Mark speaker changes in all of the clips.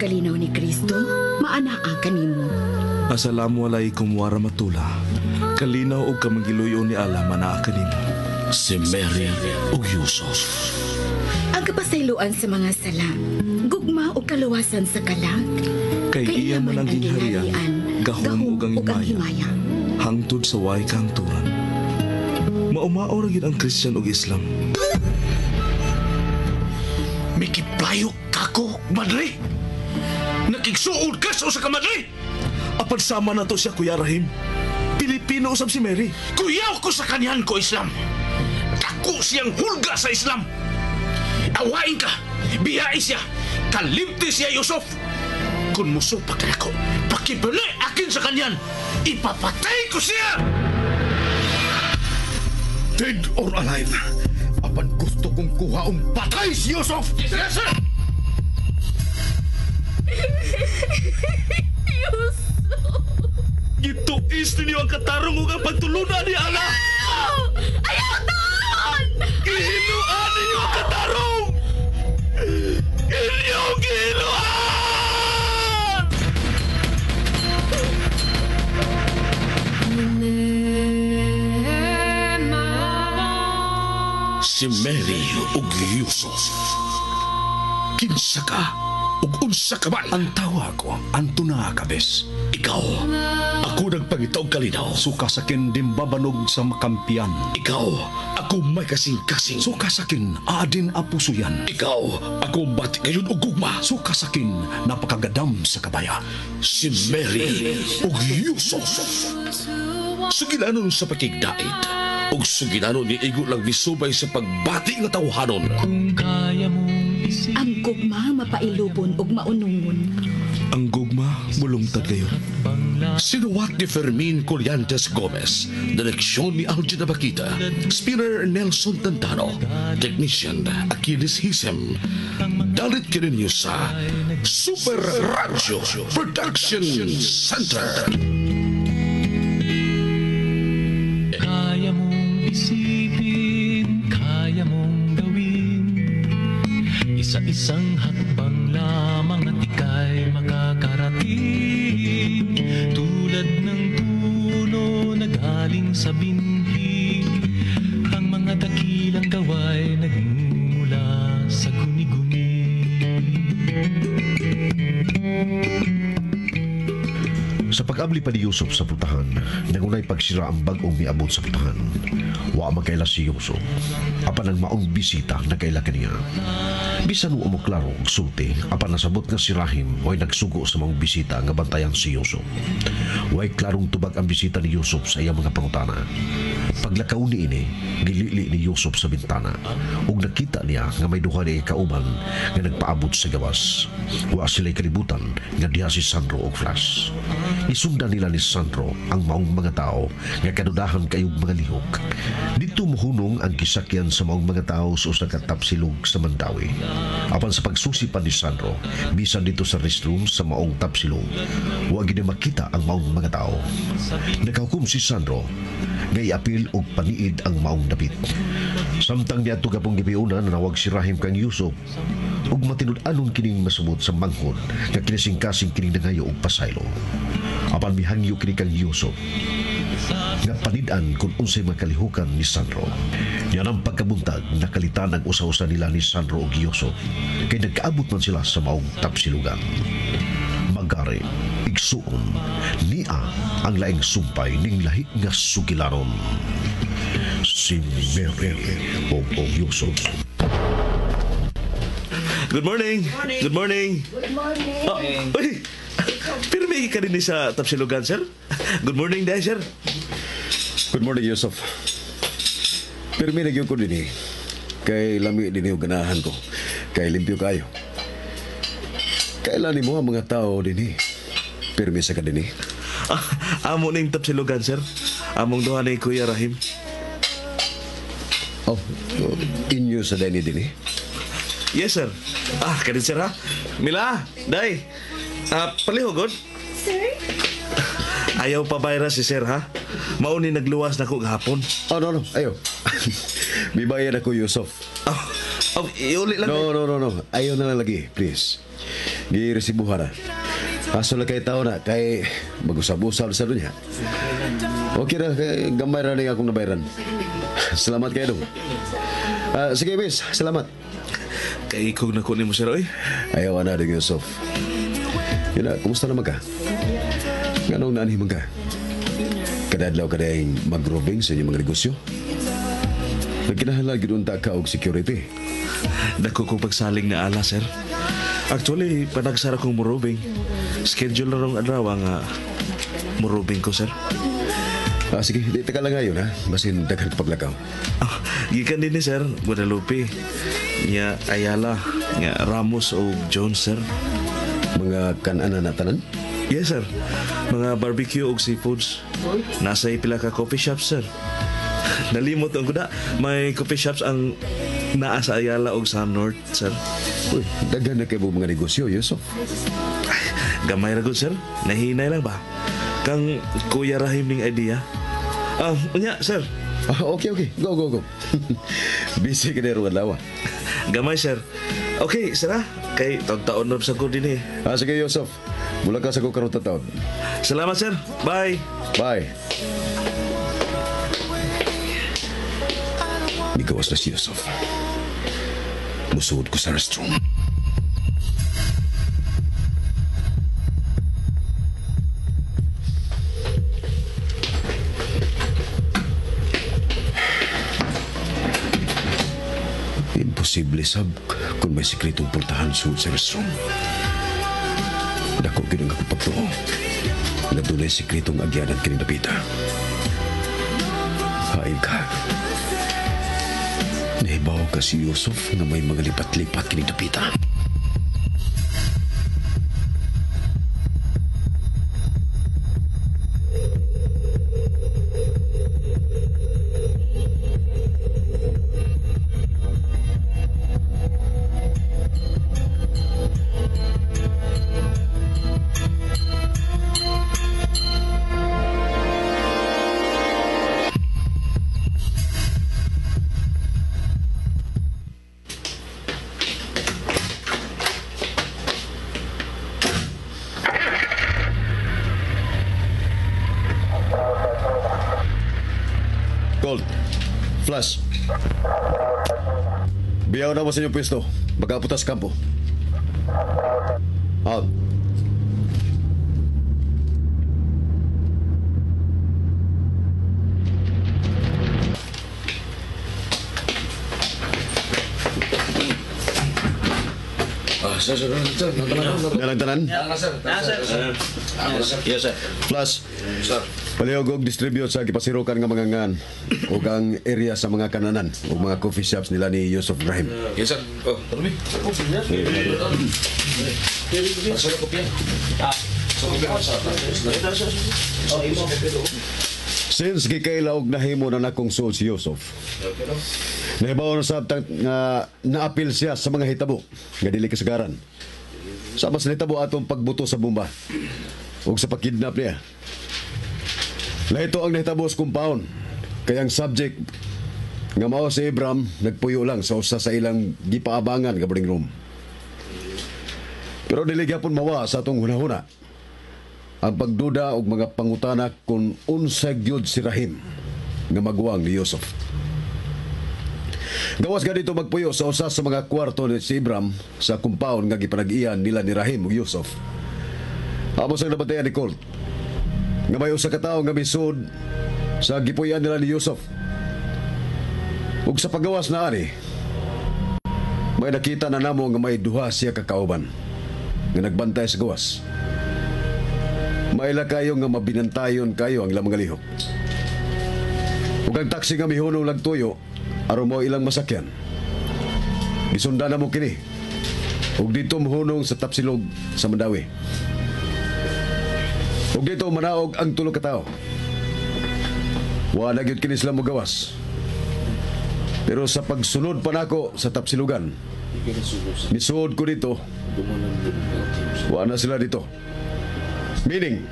Speaker 1: kalinaw ni Kristo, maanaa kanimo.
Speaker 2: Assalamu alaikum warahmatullah. Kalinaw og kamangiluyo ni Allah manaa kanimo.
Speaker 3: Si Mary ug Yusuf.
Speaker 1: Ang kapasayloan sa mga sala, gugma ug kaluwasan sa kalag.
Speaker 2: Kay iya man ang gingharian, gahom ug ang himaya. Hangtod sa way kahangturan. Maumao ra gyud ang Christian ug Islam.
Speaker 3: Mikiplayo kako, madre. Nakigsuod ka sa usa ka madre.
Speaker 2: Apan sama na to siya, Kuya Rahim. Pilipino usab si Mary.
Speaker 3: Kuyaw ko sa kanyan ko, Islam. Dako siyang hulga sa Islam. Awain ka, biyai siya, kalimti siya, Yusuf. Kung musupak na ako, pakibali akin sa kanyan, ipapatay ko siya!
Speaker 4: Dead or alive, apan gusto kong kuhaong patay si Yusuf!
Speaker 3: Yes, sir!
Speaker 5: Yusuf!
Speaker 2: Gituis ninyo ang katarong ug ang pagtulunan ni Allah!
Speaker 5: Ayaw taon!
Speaker 2: Gihinuan ninyo ang katarong! Inyong gihinuan!
Speaker 3: Si Mary ug Yusuf. Kinsa ka ug unsa ka man?
Speaker 4: Ang tawa ko, Antona Cabes.
Speaker 3: Ikaw, ako nagpangita og kalinaw.
Speaker 4: Suka sakin dimbabanog sa makampiyan.
Speaker 3: Ikaw, ako may kasing-kasing.
Speaker 4: Suka sakin adin apusuyan.
Speaker 3: Ikaw, ako bati ngayon og gugma.
Speaker 4: Suka sakin napakagadam sa kabaya.
Speaker 3: Si Mary ug Yusuf. Sugilanon sa pakigdait ug sugilanon ni igo lang misubay sa pagbati nga tawhanon.
Speaker 1: Ang gugma mapailubon ug maunungon.
Speaker 2: Ang gugma mulungtad kayo.
Speaker 3: Sinuwat ni Fermin Collantes Gomez, direksyon ni Algin Abakita, spinner Nelson Tantano, technician Achilles Hisem. Dalit kininyo sa Super Radio Production Center.
Speaker 6: Kaya mong isipin, kaya mong gawin. Isa-isang hakbang lamang at ika'y makakarating. Tulad ng puno na galing sa binhi, ang mga dakilang gawa'y nagmumula sa guni-guni.
Speaker 7: Sa pag-abli pa ni Yusuf sa putahan, nangunay pagsira ang bag-ong miabot sa putahan. Wa magkaila si Yusuf. Apan ang maong bisita nakaila kaniya. Bisan wa mo klaro og sulti, apan nasabot nga si Rahim way nagsugo sa maong bisita nga bantayan si Yusuf. Way klarong tubag ang bisita ni Yusuf sa iyang mga pangutana. Paglakaw ni ini, gilili ni Yusuf sa bintana ug nakita niya nga may duha niya kauban nga nagpaabot sa gawas. Wa sila'y kalibutan nga diha si Sandro og Flash. Isundan nila ni Sandro ang maong mga tao nga kadudahan kayog mga lihok. Dito muhunong ang kisakyan sa maong mga tao sa usa ka tapsilog sa Mandawi. Apan sa pagsusi pa ni Sandro, bisan dito sa restroom sa maong tapsilog, wa gid makita ang maong mga tao. Nakahukom si Sandro nga iapil og paniid ang maong dapit. Samtang niadto gapong gipiuna, nanawag si Rahim kang Yusuf ug matinud-anon kining masubot sa manghod nga kinisingkasing kining nangayo og pasaylo. Apan mihangyo kini kang Yusuf nga panid-an kung unsay makalihukan ni Sandro. Yan ang pagkabuntag, nakalitan ang usa-usa nila ni Sandro ug Yusuf kay nagkaabot man sila sa maong tapsilugan. Magari, igsuon, niya ang laing sumpay ning lahi nga sugilanon. Si Mary o Yusuf.
Speaker 2: Good morning. Good morning. Good morning. Oh, uy, pero may ka rin sa tapsilugan, sir. Good morning, dahil, sir.
Speaker 4: Good morning, Yusuf. Pero may nagyo ko din eh. Kay lami din yung ganahan ko. Kay limpyo kayo. Kailan mo ang mga tao din eh. Pero may sa ka din eh.
Speaker 2: Ah, amo na yung tapsilugan, sir. Among duha ni Kuya Rahim.
Speaker 4: Oh, inyo sa deni din eh.
Speaker 2: Yes, sir. Ah, kanin, sir, ha? Mila, day. Ah, palihogod.
Speaker 1: Sir?
Speaker 2: Ayaw pa bayra si sir, ha? Mauni nagluwas na ko gahapon.
Speaker 4: Oh, no, no. Ayaw. May bayad ako, Yusuf.
Speaker 2: Oh, oh, iuli lang.
Speaker 4: No, no, no, no. Ayaw na lang lagi, please. Giresibuhan na. Aso lang kay tao na, kay mag-usab-usab sa dunya. Okay ra, kay gamay ra ning akong nabayran. Salamat kayo dong. Sige, miss. Salamat.
Speaker 2: Kay ikog na ko nimo sir oy.
Speaker 4: Ayaw na ding Yusuf. Yun na, kumusta naman ka? Nganong naanhi man ka? Kadadlaw ka dahil mag-roving sa inyong mga negosyo? Nagkinahalag yun unta ka og security.
Speaker 2: Dako kong pagsaling na ala sir. Actually, panagsara kong murubing. Schedule na rong adlaw nga murubing ko sir.
Speaker 4: Sige, di teka lang ngayon ha. Basin daghan ka paglakaw.
Speaker 2: Gikan din ni sir, Guadalupe. Nya Ayala, nya Ramos o Jones sir.
Speaker 4: Mga kanan na tanan?
Speaker 2: Yes sir. Mga barbecue og seafoods. Nasa pila ka coffee shop sir. Nalimot ang kuda. May coffee shops ang naa sa Ayala og sa North sir.
Speaker 4: Uy, daghan na kayo mga negosyo, Yusuf.
Speaker 2: Gamay ra gud sir. Nahinay lang ba? Kang Kuya Rahim ning idea. Unya sir.
Speaker 4: Okay. Go, go, go. Busy ka na rin adlaw.
Speaker 2: Gamay sir. Okay, sir ah. Kay taon-taon na sa ko din eh.
Speaker 4: Sige, Yusuf. Mula ka sa ko karon taon.
Speaker 2: Salamat sir. Bye.
Speaker 4: Bye. Migawas na si Yusuf. Musuod ko sa restroom. Imposible sab kung may sikretong pultahan suod sa restroom. Dako gyud ang akong pagtuo na dunay sikretong agyanan kining dapita. Hain ka. Nahibaw ka si Yusuf na may mga lipat-lipat kining dapita. Gold. Flash. Biyaw na mo sa inyong pwesto. Magaputas kampo. Out.
Speaker 8: Sir, sir, sir.
Speaker 4: Nalang tanan?
Speaker 8: Sir. Yes, sir.
Speaker 4: Flash.
Speaker 8: Sir.
Speaker 4: Palihog og distribute sa gipasirukan nga mga ngan ug ang area sa mga kananan ug mga coffee shops nila ni Yusuf Ibrahim.
Speaker 8: Yes, sir. Oh, tara mi. Sir, kopya.
Speaker 4: Since gikaila og nahimo na nakong suod si Yusuf, nahibaw na sab nga naapil siya sa mga hitabo nga dili kasagaran. Sama sa nahitabo atong pagbuto sa bomba ug sa pagkidnap niya. Nahito ang nahitabo sa compound. Kaya ang subject nga mao si Ibram nagpuyo lang sa usa sa ilang gipaabangan nga boarding room. Pero dili gyapon mawa sa atong hunahuna ang pagduda og mga pangutana kung unsa gyud si Rahim nga maguwang ni Yusuf. Gawas ganito magpuyo sa usa sa mga kwarto ni si Ibram sa compound nga gipanag-iyan nila ni Rahim ug Yusuf. Amo sa nabantayan ni Colt nga may usa ka tawo nga misud sa gipuy-an nila ni Yusuf. Ug sa paggawas na ani, may nakita na namo nga may duha siya ka kauban nga nagbantay sa gawas. Maila kayo nga mabinantayon kayo ang ilang mga lihok. Ug ang taxi nga mihunong lagtuyo aron mo ilang masakyan. Gisundan na mo kini. Ug dito mohunong sa Tapsilog sa Mandawi. Ug dito manaog ang tulo ka tawo. Wa na gyud kini sila mogawas. Pero sa pagsunod pa nako sa Tapsilogan, misuod ko dito, wa na sila dito. Meaning,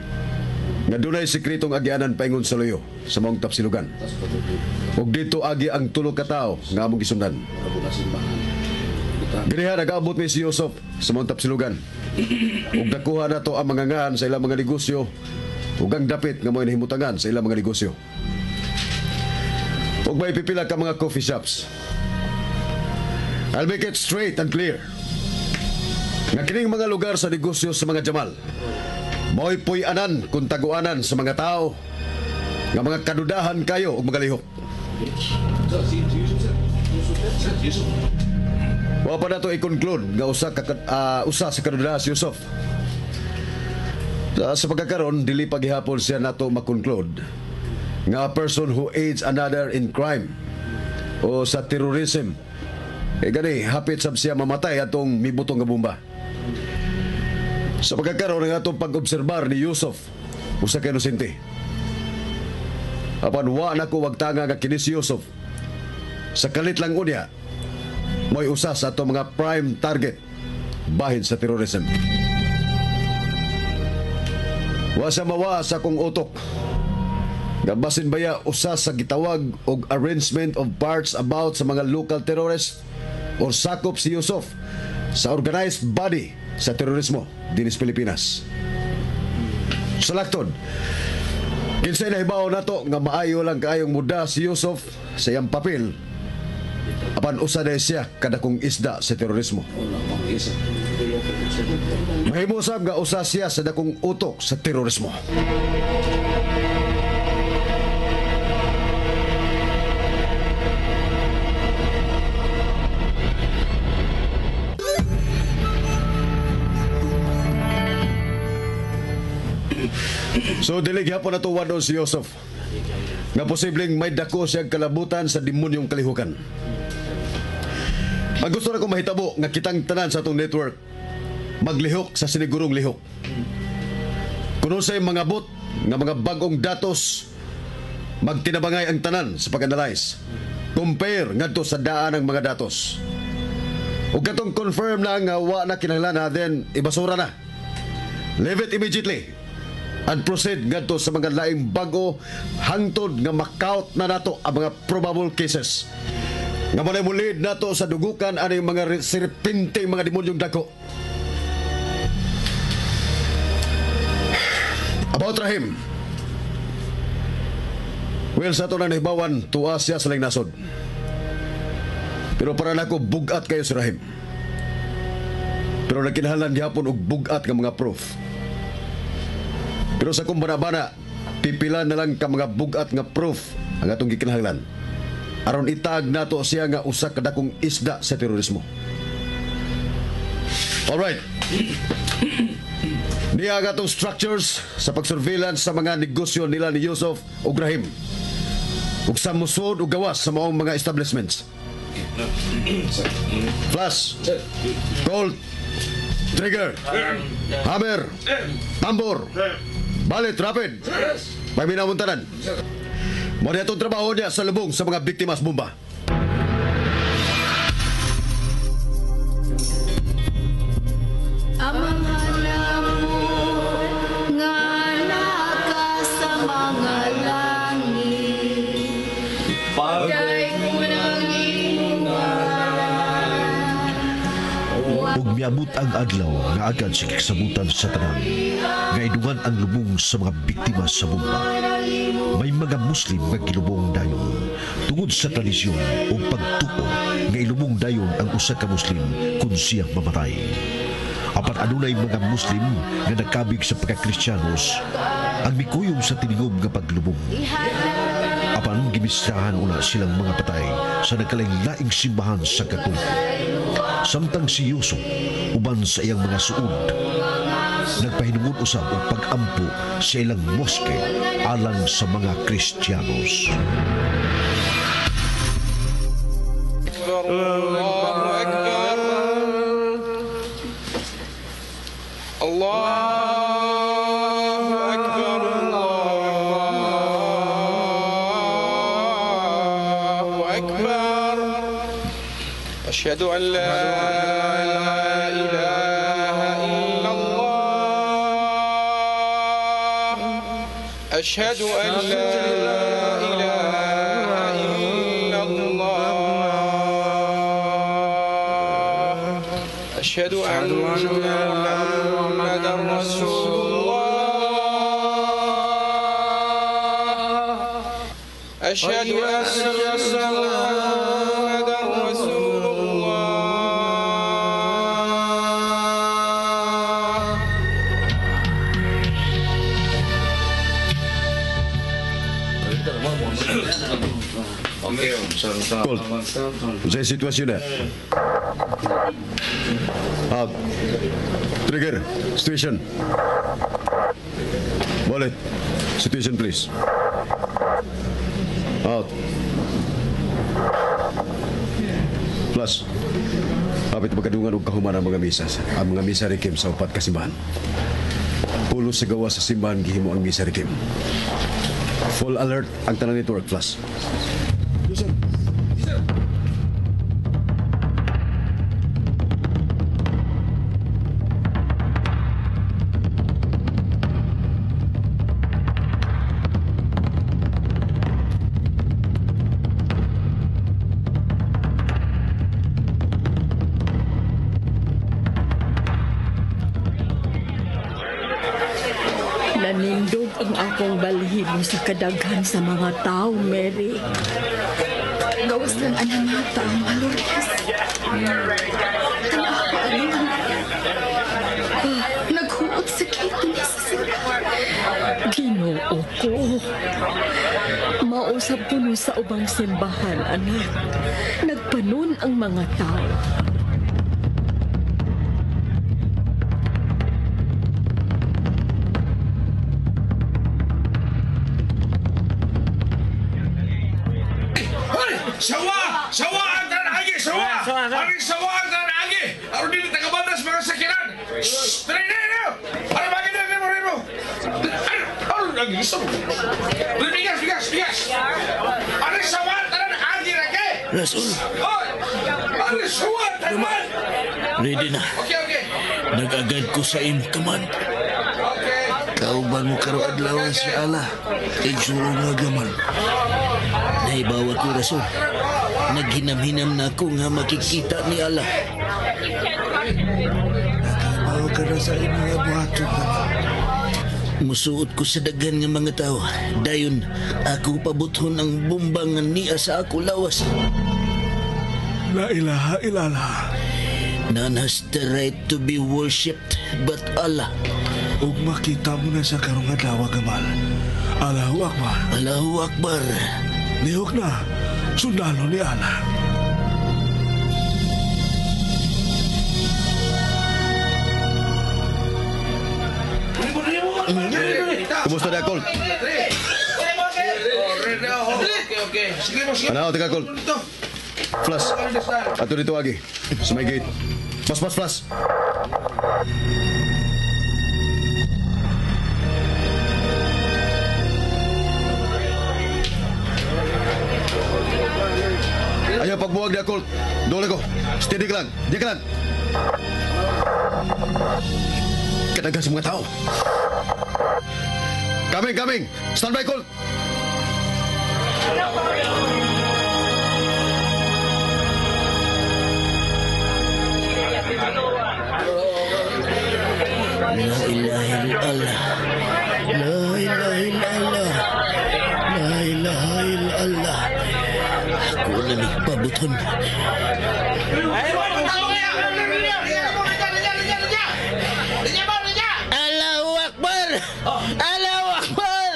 Speaker 4: nga dunay sekretong agyanan paingon sa luyo sa maong Ganiha nag-abot mi si Yusuf sa Mount Tapsilugan. Ug nakuha na to ang mga ngahan sa ilang mga negosyo ug ang dapit nga mo'y nahimutangan sa ilang mga negosyo. Ug may pipila ka mga coffee shops. I'll make it straight and clear. Nga kining mga lugar sa negosyo sa mga Jamal, mo'y puy-anan kung taguanan sa mga tao nga mga kadudahan kayo ug mga lihok. Wa pa nato i-conclude nga usa ka usa sa kadudahan si Yusuf. Sa pagkakaron dili pa gihapon siya nato ma-conclude nga a person who aids another in crime o sa terrorism, eh gani hapit sab siya mamatay atong mibutong nga bomba. Sa pagkakaron ang atong pag-obserbar ni Yusuf usa ka inosente. Apan wa na ko wagtanga nga kini si Yusuf sa kalit lang unya mo'y usa sa atong mga prime target bahin sa terrorism. Wa sa mawa sa akong utok. Gabasin baya usa sa gitawag og arrangement of parts about sa mga local terrorists or sakop si Yusuf sa organized body sa terorismo dinis Pilipinas. Sa laktod, kinsay nahibaw nato nga maayo lang kaayong muda si Yusuf sa iyang papel apan usa na siya kadakong isda sa terorismo. Mahimo sab nga usa siya sa dakong utok sa terorismo. So dili gihapon nato wadon si Yusuf nga posibleng may dako siyang kalabutan sa demonyong kalihukan. Ang gusto na kong mahitabo nga kitang tanan sa atong network maglihok sa sinigurong lihok. Kuno say mga bot nga mga bag-ong datos, magtinabangay ang tanan sa pag-analyze. Compare ngadto sa daan ng mga datos. Ug katong confirm na nga wa na kinahanglan na, then ibasura na. Leave it immediately and proceed ngadto sa mga laing bag-o hangtod nga makaut na nato ang mga probable cases. Nga mo na lead nato sa dugukan aning mga serpente mga demonyong dako. About Rahim. Well, sa ato na nahibawan, tuwa siya sa laing nasod. Pero para nako bugat kayo si Rahim. Pero nagkinahanglan gihapon og bugat nga mga proof. Pero sa kong banabana, pipila na lang ka mga bugat nga proof ang atong gikinahanglan. Aron itag nato siya nga usa ka dakong isda sa terorismo. Alright. Niya ang atong structures sa pagsurveillance sa mga negosyo nila ni Yusuf ug Rahim. Ug sa musod ug gawas sa maong mga establishments. Flash, Colt, Trigger, Hammer, Tambor, Ballet, Rapid. May minamuntanan. Mo ni atong trabaho niya sa lubong sa mga biktimas bomba.
Speaker 5: Amahan mo nga naka sa mga langit, Pagay ko ng inuman.
Speaker 7: Ug miabot ang adlaw nga agad sa kikasabutan sa tanan nga idungan ang lubong sa mga biktima sa bomba. May mga Muslim nga gilubong dayon tungod sa tradisyon o pagtuo nga ilubong dayon ang usa ka Muslim kun siya mamatay. Apan adunay mga Muslim nga nagkabig sa pagka-Kristiyanos ang mikuyog sa tiningog nga paglubong. Apan gimistahan una silang mga patay sa nagkalaing-laing simbahan sa Katoliko. Samtang si Yusuf uban sa iyang mga suod, nagpahinungod usab og pag-ampo sa ilang moske alang sa mga Kristiyanos.
Speaker 9: Allahu Akbar. Allahu Akbar. Allahu Akbar. Ashhadu an la ilaha illallah. Ashhadu an la ilaha illallah. أشهد أن محمدا رسول الله أشهد أن محمدا رسول الله.
Speaker 4: Colt, unsay sitwasyon na? Out. Trigger, situation. Wallet, situation please. Out. Plus, hapit magkadungan og kahuman ang mga misa. Ang mga misa ni Kim sa upat ka simbahan. Pulos sa gawas sa simbahan gihimo ang misa ni Kim. Full alert ang tanang network, Plus. Yes, sir. Yes, sir.
Speaker 10: Nanindog ang akong balhibo sa kadaghan sa mga tao, Mary.
Speaker 1: Gawas lang ang mga tao, Lourdes. Tanaw pa ang naghuot sa kita ni sa simbahan.
Speaker 10: Ginoo ko. Mausap puno sa ubang simbahan, anak. Nagpanon ang mga tao.
Speaker 3: Sawa! Sawa ang tanagi! Sawa! Aring sawa ang tanagi! Aron din tagabantas mga sakiran! Shhh! Dali, dali, dali! Ano ba ganyan? Remo, remo! Ano ang gusto mo? Bigas, bigas, bigas! Aring sawa ang tanagi lagi!
Speaker 8: Rasul!
Speaker 3: Aring sawa ang tanan!
Speaker 8: Ready na.
Speaker 3: Okay, okay.
Speaker 8: Nag-agad ko sa imo kaman.
Speaker 3: Okay.
Speaker 8: Kauban mo karo adlaw si Allah. Igsuong nga gaman. Naibawa ko, Rasul. Naghinam-hinam na ako nga makikita ni Allah.
Speaker 11: Nakabawa ka na sa imong nga buhaton.
Speaker 8: Musuot ko sa daghan nga mga tao. Dayon, ako pabuthon ang bomba nga niya sa ako lawas.
Speaker 11: La ilaha illallah.
Speaker 8: None has the right to be worshipped but Allah.
Speaker 11: Ug makita mo na sa karong adlaw, Gamal. Allahu Akbar.
Speaker 8: Allahu Akbar.
Speaker 11: Lihok na. Sundalo ni Allah.
Speaker 4: Kumusta na, Colt? Ano, teka, Colt. Flash. Ato dito, agi. Sa may gate. Pas, pas, flash. Ayaw pagbuwag na, Colt. Dole ko. Steady ka lang. Diyan ka lang. Kadaghan sa mga tao. Coming, coming. Stand by, Colt.
Speaker 8: La ilaha illallah. La ilaha illallah. La ilaha illallah. Ako na ni pabuton. Allahu Akbar! Allahu Akbar!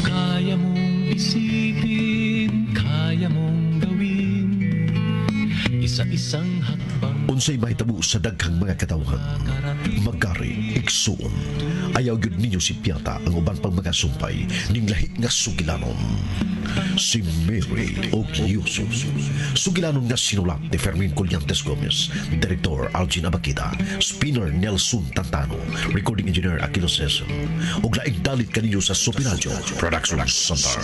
Speaker 6: Kaya mong isipin, kaya mong gawin. Isa-isang hakbang.
Speaker 7: Unsay mahitabo sa daghang mga katawhan, magari, igsuon. Ayaw gyud ninyo si Piata ang uban pang mga sumpay ning lahi nga sugilanon. Si Mary og Yusuf. Sugilanon nga sinulat ni Fermin Collantes Gomez, Director Algin Abakida, Spinner Nelson Tantano, Recording Engineer Aquilo Session. Og laing dalit kaninyo sa Supinadyo Production Center.